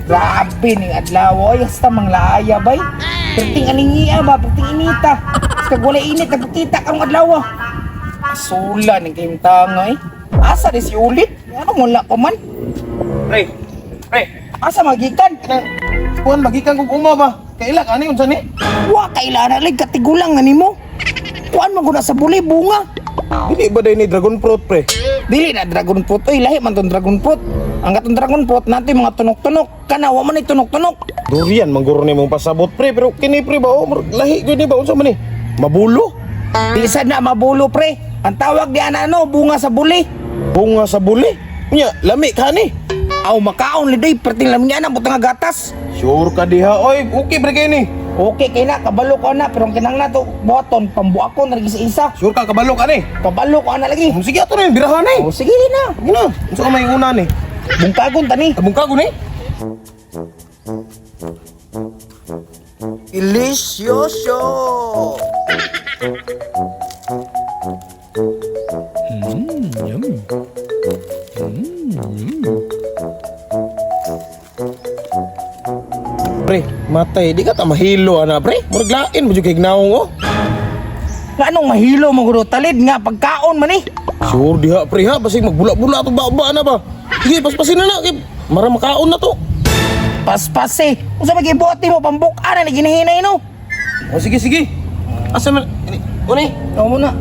Grabe ning adlaw oy, hasta manglaaya bay. Perting aningia ba, perting inita. Kag wala init nagpakita karong adlaw. Sula ning kayong tanga eh. Asa di si ulit? Ano wala pa man? Pre, pre, Asa magikan? kanang kuan magikan kog uma ba? Kaila ka ani unsa ni? Wa kailan lig katigulang na nimo. Kuan man gud na sa buli bunga. Dili ba day ni dragon fruit, pre? Dili na dragon fruit oy, lahi man tong dragon fruit. Ang katong dragon fruit nato yung mga tunok-tunok. Kana wa man ni tunok-tunok. Durian mangguro nimo pasabot, pre, pero kini, pre, ba oh, lahi gyud ni ba, unsa man ni? Mabulo? Di sad na mabulo, pre. Ang tawag di ana ano, bunga sa buli. Bunga sa buli. Unya, lami ka ni. Aw makaon lidoy perting lamig ana butang nga gatas. Sure ka diha oy, okay pre kay ni. Okay kay na kabalo ko na pero ang kinahanglan to buhaton pambuakon ra sa isa. Sure ka kabalo ka ni. Kabalo ko ana lagi. Oh, sige ato na birahan ni. Oh, sige na. Sige na, unsa ka may una ni? Bungkagon tani. Tabong ni. Delicioso! Pre, matay di ka ta mahilo ana, pre. Murag lain mo jud kay gnaong oh. Nga anong mahilo mo guro talid nga pagkaon man eh. Sure diha, pre, ha, basig magbula-bula to ba na ba. Sige, paspasin na na kay mara makaon na to. Paspas eh. Unsa may gibuhat nimo pambukan na ginahinay no. Oh, sige sige. Asa man ini? Uni, Ano mo na?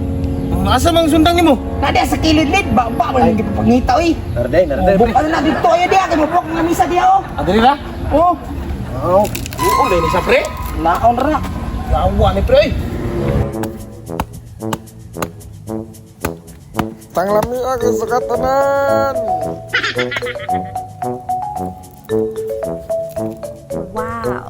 asa man sundang nimo? Nadi sa kilid lid ba ba man gipangita oy. Narday, Oh, bukan na dito ayo dia kay mabuk nga misa dia oh. Adiri ra? Oh, Oh, oh, ni sa pre. naon ra. Yawa ni pre. Tanglami ako sa katanan! Wow.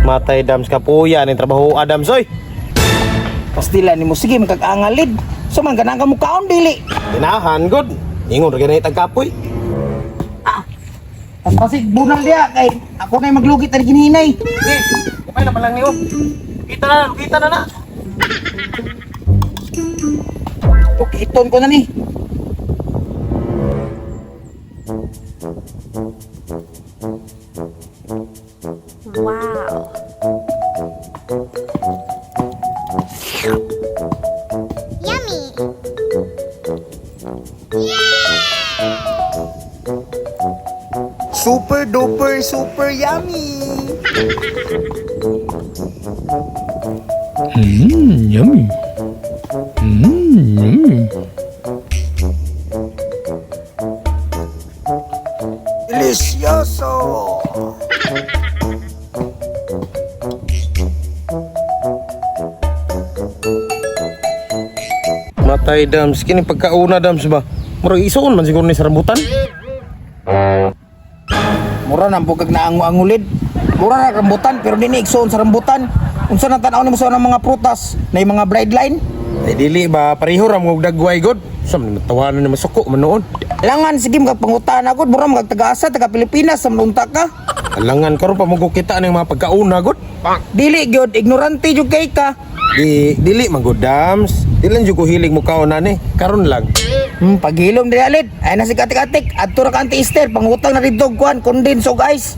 Matay dams kapuya ning trabaho Adams oy. Pastila nimo sige magkagangalid. So man ganang ka mo kaon dili. Tinahan god. Ingon ra ganay tagkapoy. Pasig bunal dia kay ako na maglugit ani ginihinay. Sige, kapay na palang niyo. Kita na, kita na na. Okay, iton ko na ni. Wow. Yummy. Super duper super yummy! Yummy. Yummy. Delicioso! Matay dams kini pagkauna dams ba. Murag isuon man siguro ni sa rambutan. Mura na bugag na angu-angulid. Mura na rambutan pero dinhi igsoon sa rambutan. Unsa na tan-aw nimo sa unang mga prutas na yung mga bride line? Ay dili ba pareho ra mo og dagway god. Sa man tawanan ni masuko man noon. Langan sige magpangutana gud mura magag taga-asa taga Pilipinas sa unta ka. Alangan karon pa mo kita ning mga pagkauna god. Dili gyud ignorante jud kay ka. Di dili man gud dams. Dili lang jud ko hilig mo kaon ani. Karon lang. Paghilom dili alid. Ay na si katik-atik adto ra ka Auntie Esther pangutang na didto og kuan condense og ice.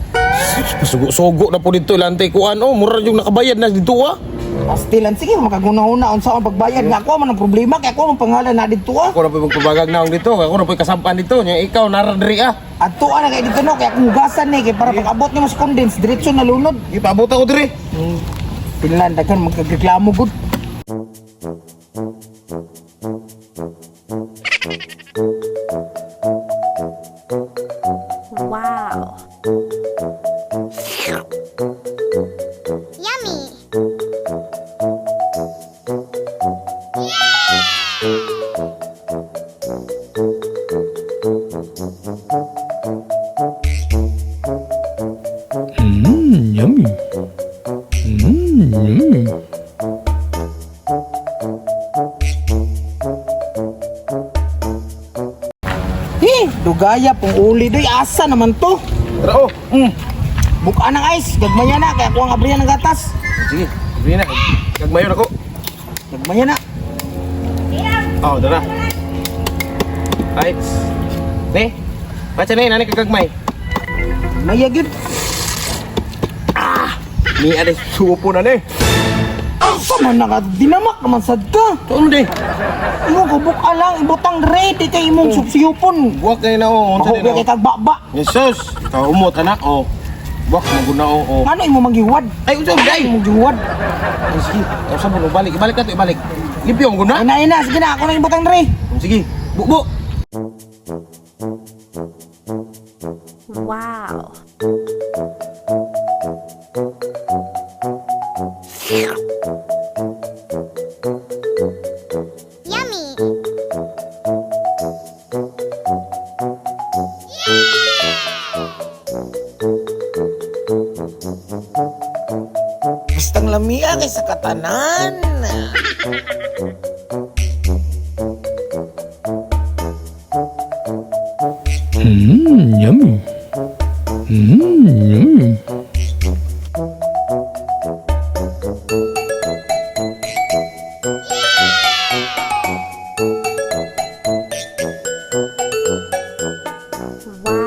Sugo-sugo na po dito ilantay kuan oh, mura yung nakabayad na dito ah. Pastilan sige makaguna-una unsa ang pagbayad nga ako man ang problema kay ako ang pangalan na didto ah. Ako na po magpabagag na dito, ako na po kasampan dito, nya ikaw nara diri ah. Adto ana kay didto no kay akong hugasan ni kay para pag-abot nimo sa condense diretso na lunod. Ipaabot ako diri. Finland daghan magkagreklamo gud. Wow. Yummy. Yummy. Yummy. ni. Dugaya pong uli doy asa naman to. Tara oh. Buka ng ice, gagmaya na kaya kuha ang abrihan ng gatas. Sige, sabihin na. Kagmayon ako. Gagmaya na. Oh, dara. Ay. Ne. Baca ne, nani kagagmay. Gagmaya gyud. Ni ada supo na ne. Asa man naka dinamak naman sad ka. Tuon de. Imo ko buka lang ibutang ready kay imong subsiyupon. Buwak kay na oh, unsa Mahubi din kay kag baba. Jesus, kaumot anak oh. Buwak maguna oh. Oh. Ano imo manggiwad? Ay, unsa day? Imong giwad. Ay, sige, usa mo balik, ibalik na to, ibalik. Limpyo ang guna. Ina ina sige na ako na ibutang re. Sige, bubo. Wow. Yummy. Bastang lamia kay sa katanan. Mmm, yummy. Mmm, yummy. Wow.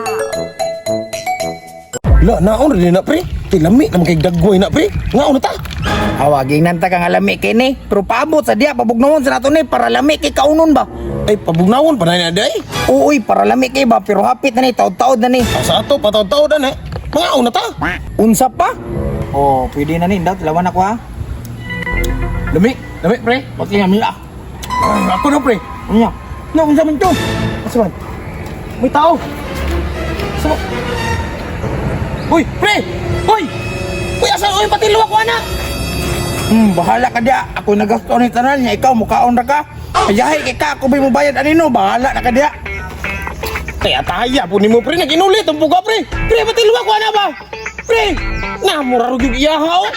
La, naon rin na pre. Tilami naman kay dagway na pre. Ngaon na ta. Awaging nanta kang alami kini, pero paabot sa diya pabugnawon sa nato ni para lami kay kaunon ba. Ay, pabugnawon pa na ni day. Uy, para lami kay ba pero hapit na ni taod-taod na ni. Ah, sa ato pataw-taw na eh. Ngaon na ta. Unsa pa? Oh, pwede na ni daw lawan ako ha. Lami, lami pre. Pati nga mila. Ay, ako na pre. Unya. No, unsa man to? Asa man? May tao. Asa ba? Uy, pre! Uy! Uy, asa uy pati luwak ko anak. Bahala ka diya. Ako nagasto ni tanan niya, ikaw mukaon ra ka. Ayahi kay ka ako bay mobayad anino, bahala na ka diya. Kaya taya po nimo pre naginulit ang buga pre. Pre, pati luwak ko anak ba? Pre, na mura ra gyud iya ha. Oh.